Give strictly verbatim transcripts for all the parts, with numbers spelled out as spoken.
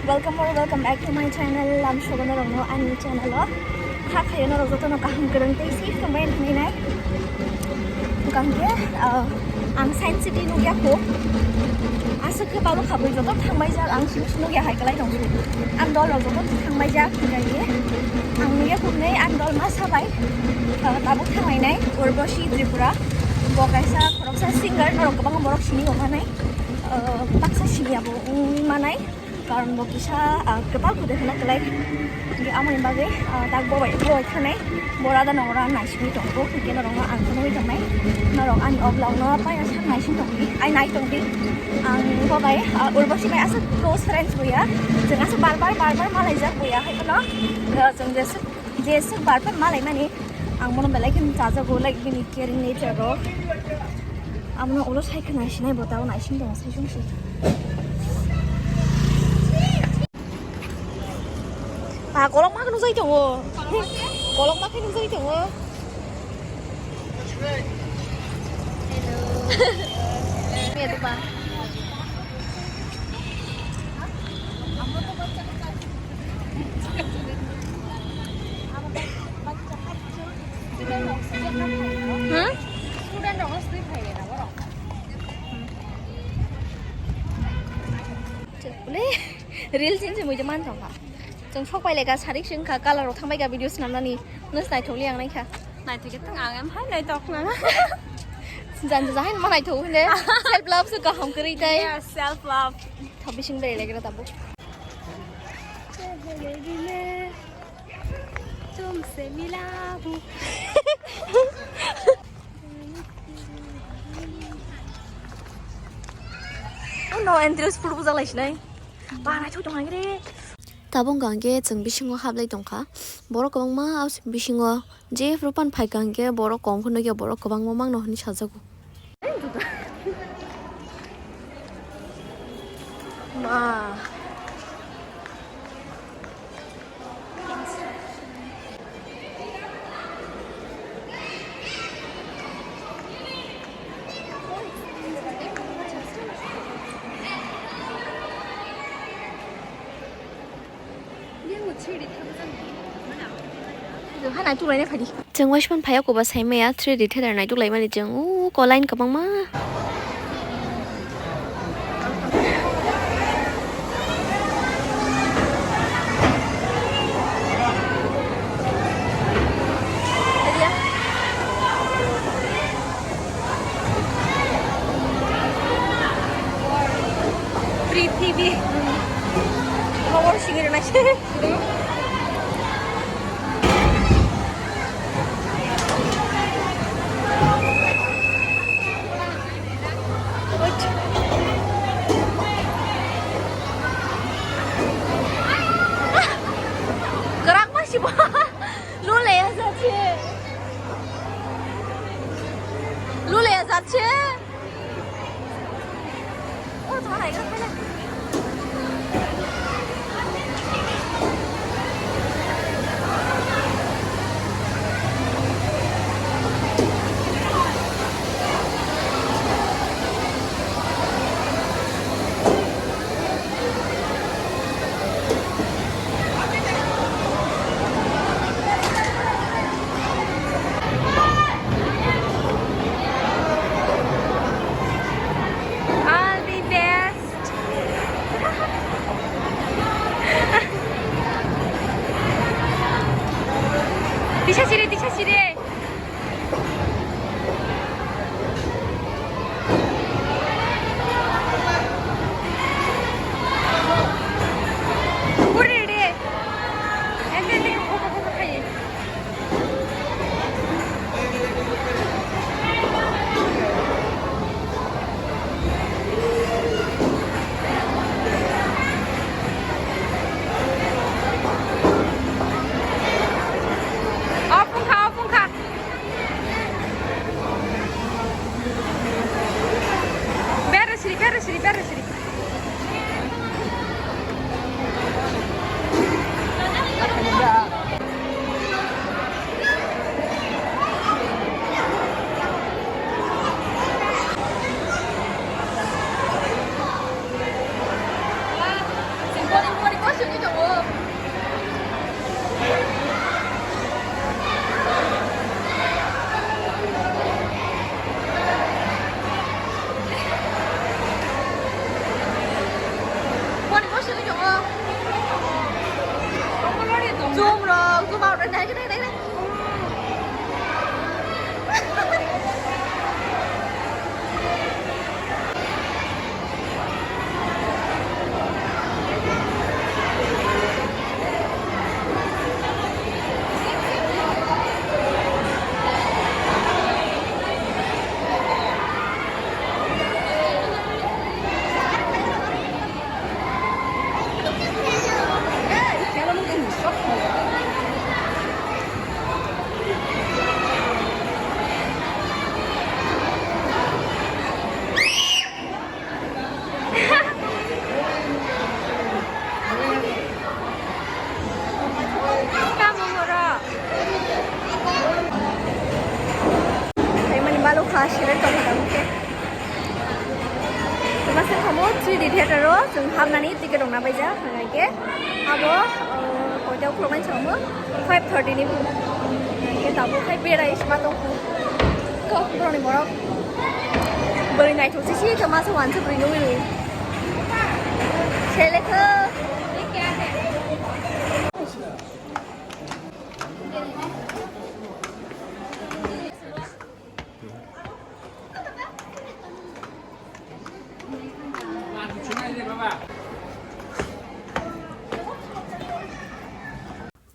Welcome or welcome back to my channel. Lam sogo norokno ani channel o. Kha khayo norok jotono kaham kwrwng tei safe tongbai hinwi nai. Kaham khe, ah, ang Science City nukya kho. Aswk khe balo khabwi joto thangbai jak, ang simi se nukya hai kwlai tong. Ang dol rok joto thangbai jak, hinkhe ang nukya kho hwnwi ang dol ma sabai, ah, tabuk thanglainai Urboshi Tripura. Bo kaisa khoroksa singer, norok kwbangma borok sini rok manai. Ah, baksa sini abo wngwi manai. Karon bo kisa, ah, kwtal kwdwi hwnna kwlai. Hinkhe amoni bagwi, ah, tak bo bai, bo bai thanai. Bo rada nongora naisingwi tongo. Hinkhe norokno ang phunugwi tongnai. Norok ani o vlog no paina sak naising tongdi. Ai nai tongdi. Ang bo bai, ah, Urboshi bai aswk close friends bo ya. Chwng aswk bar bar, bar bar malaijak bo ya. Hai phano, ah, chwng jeswk, jeswk bar bar malaimani. Ang bono belai kheno chajago, like, bini caring nature rok. Amo ulo sai khna sinai bo tao naising tongo, sai sung si. Ba, kolokma kheno jai tongo. Kolokma kheno jai tongo. Hello. Medu ba. Hmm? Student rok swi phai rena borok. Chale, reel sini se muitu man thangkha. Chwng sok pai leka sarik sing kha, color rok thangbai ka video swnamnani. Nus naithok li ang naikha. Naithok khe tong ang em hai naitok na. Jan jan hai ma naithok hinde. Self love se kaham kwrwi tai. Yeah, self love. Thabi sing bai lekra tabuk. तुमसे मिला हूँ। Oh no, Andrews photo bujak lai sinai. Ba, naithok tong hai re. Tabuk hwnkha hwnkhe chwng bisingo hablai tongkha. Borok kwbangma bisingo jephru phano phaikha hwnkhe borok kom khe nukya, borok kwbangma mangno hwnwi sajago. Ma. Chwng hai naituk laina phaidi. Chwng waisman phaiya koba saimaya three D theater naituk laimani chwng o ko line kwbangma. Prithibi. Khobor singir nai se. Kwrak ma sibo. Lule ya jache. Lule ya jache. All the best. Tisa sire, tisa sire. Off wngkha, off wngkha. Bera siri, bera siri, bera siri. Tuma se kamo three D theater o chwng hapnani ticket rok nabaijak, hwnkhai khe abo, uh, koita ukhuloknai chwngmo five thirty ni. Hwnkhai khe tabuk khai berai sima tongkhu. Kok borokni borok. Bwrwi naithok sisi khe masa wansa bwrwi nugwi. Selekho.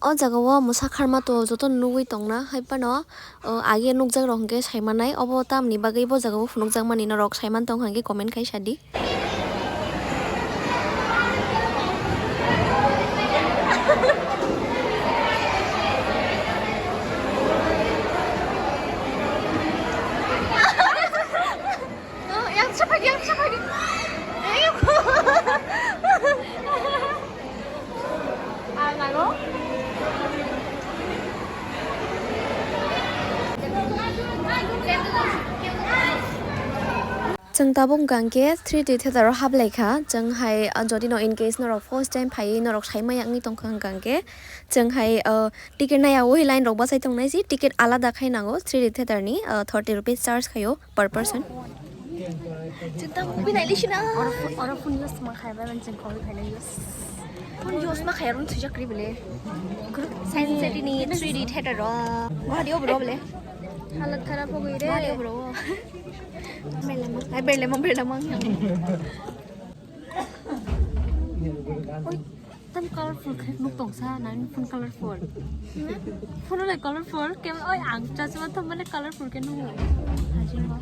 O jaga o mwsa kharma to joto nugwi tongna, hai phano, o, age nukjak rok hwnkhe saimanai, obo tamni bagwi bo jaga o phunukjakmani norok saiman tong hwnkhe comment khai sadi. Yang siapa dia? Siapa dia? Ayo. Ah, lalu? Chwng tabuk hwnkha hwnkhe three D theater o hablai kha. Chwng hai, ah, jodi no in case norok first time phaiwi norok sai maya wngwi tongkha hwnkha hwnkhe chwng hai, ah, ticket naiyawi line rok bachai tongnai si, ticket alada khai nango three D theater ni, ah, thirty rupees charge khaio per person. Chwng tabuk binai lisina. Oro phu-, oro phone use ma khai bai man chwng koi khai use. Phone use ma khai ron thujak ri bele. Science city ni three D theater ro. Guwahati o bro bele. Halat kharap ho gayi re. Guwahati o bro. Ai, berle mang, berle mang. Oi, tam colorful khe nuk tong sa, nang phone colorful. Phone le colorful, kem, oi, ang chasma tam mane colorful khe nuk. Hajin ba.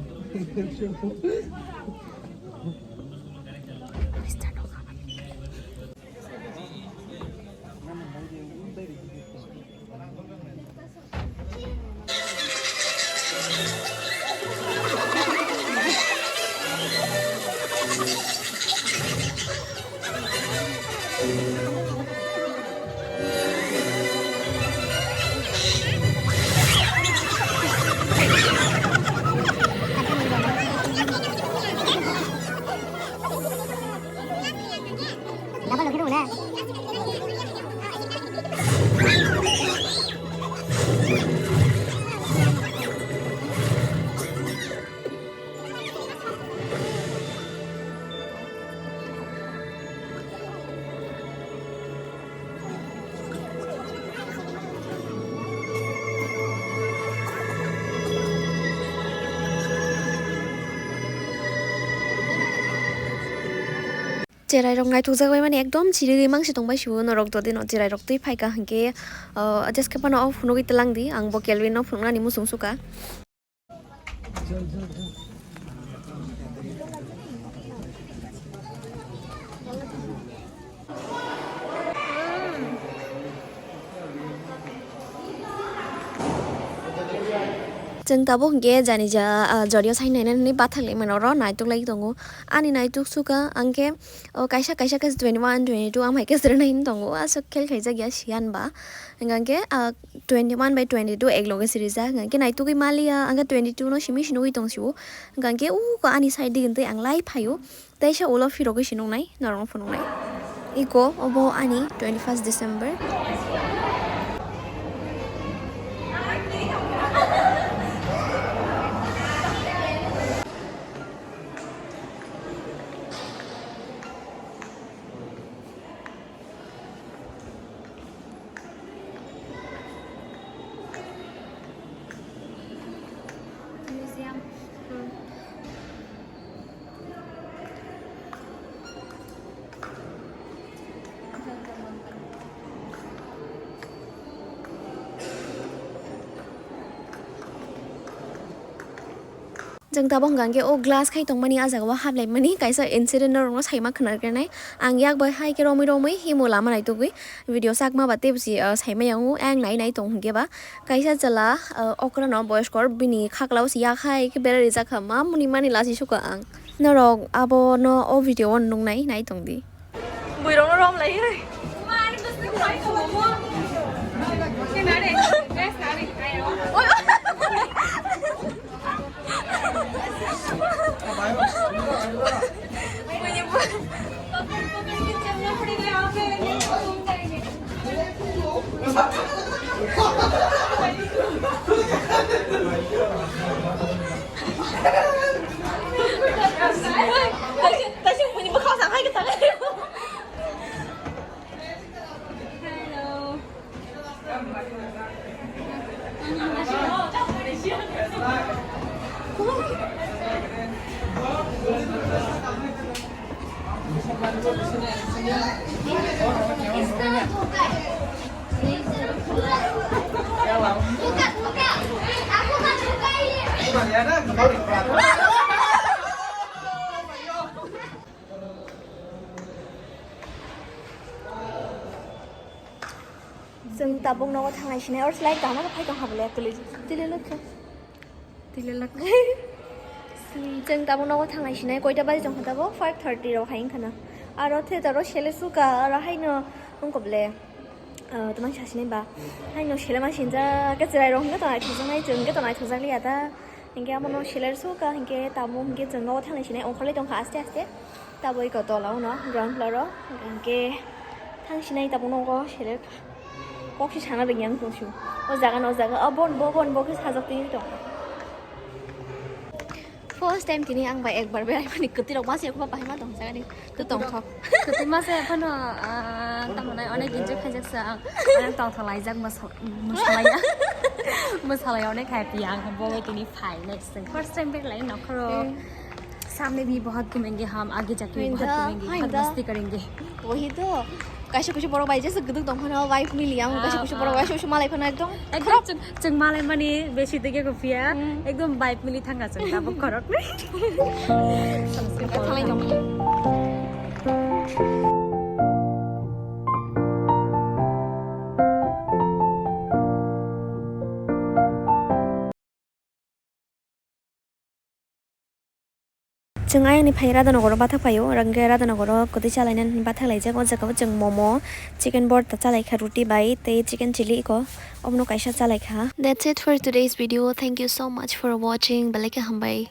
Cherai rok naithokjak bai mani ekdom chirigwi mangsi tongbai sio norok jodi no cherai rok twi phaikha hinkhe, ah, jeske phano o phunugwi twlang di, ang bo Kelvin no phunuknani muchung sukha. Chwng tabuk hinkhe janija, ah, jorio sai nainani bathang limani oro naitok lai tongo. Ani naitok sukha, ang khe, o, kaisa, kaisa khe twenty one, twenty two, ang hai khe srwnai tongo. Aswk khel khaijak ya siyan ba. Hingkha khe, ah, twenty one bai twenty two ek loge se rijak. Hingkha khe naitugwi maliya, ang khe twenty two no simi sinugwi tong sio. Hingkha khe uko ani side digini tei ang lai phaio. Teisa ulo phirogwi se nuknai, norokno phunuknai. Iko, obo ani twenty first December. Museum. Chwng tabuk hwnkha khe o glass khai tongmani ah jagao haplaimani kaisa incident norokno saima khwnarwknai. Ang yak bai hai khe romwi romwi himo lama naitugwi video sakma ba tei bwsi, ah, saimai yango ayang nai nai tong hwnkhe ba kaisa chwla, ah, okra no boyoskor bini khaklao se yak hai khe berai rijak kha mamuni mani lachi sukha ang. Norok abono o video o nuknai nai tongdi. Buirokno rom lai. Oi. Chwng tabuk nogo thangnai sinai, or slide tangma phai tong habole tuli tuli lokha. Tuli lokha. Chwng tabuk nogo thangnai sinai, koita baji tong kha tabuk? Five thirty rok hai wngkha na. Aro theater o sele suka, aro haino wngkha bole. Ah, tamang sasinai ba. Haino sele ma sinja, ke chwrai rok hwnkhe tonai thujaknai, chwng hwnkhe tonai thujakliya ta. Hinkhe amo no seler suka, hinkhe tabuk hinkhe chwng nogo thangnai sinai, ongkhorlai tongkha aste aste. Tabuk iko tola uno ground floor o, hinkhe thang sinai tabuk nogo seler kha. Kok se sana ringya wng tong sio. O jaga no, o jaga, o bon, bo bon, bo khe sajak twi tong. First time tini ang bai ekbar berai mani kwtwi rok ma se khuma bahai ma tong jaga ni. Kwtwi tongthok. Kwtwi ma se phano, ah, tamo nai onek enjoy khaijak sa ang. Onek tongthok laijak moso. Mosalaya. Mosalaya onek happy ang bo tini phai next time. First time bek lai nokhoro. Hmm. सामने भी बहुत घूमेंगे हम, आगे जाके भी बहुत घूमेंगे, बहुत मस्ती करेंगे। वही तो। Kaisa kusu borok bai jesa guduk tong phano wife mili ang kaisa kusu borok kaisa kusu malai phano ekdom. Ekdom chwng, chwng malai mani besi dege ko phiya. Hmm. Ekdom wife mili thanga chwng tabuk khorok ni. Thalai tong. Chwng ayangni phai Radhanagoro bathak phaio, oro hwnkhe Radhanagoro kwtwi chalainani bathak laijak, o jaga o chwng momo, chicken borta chalaikha, ruti bai tei chicken chili iko, omono kaisa chalaikha. That's it for today's video. Thank you so much for watching. Belai khe hambai.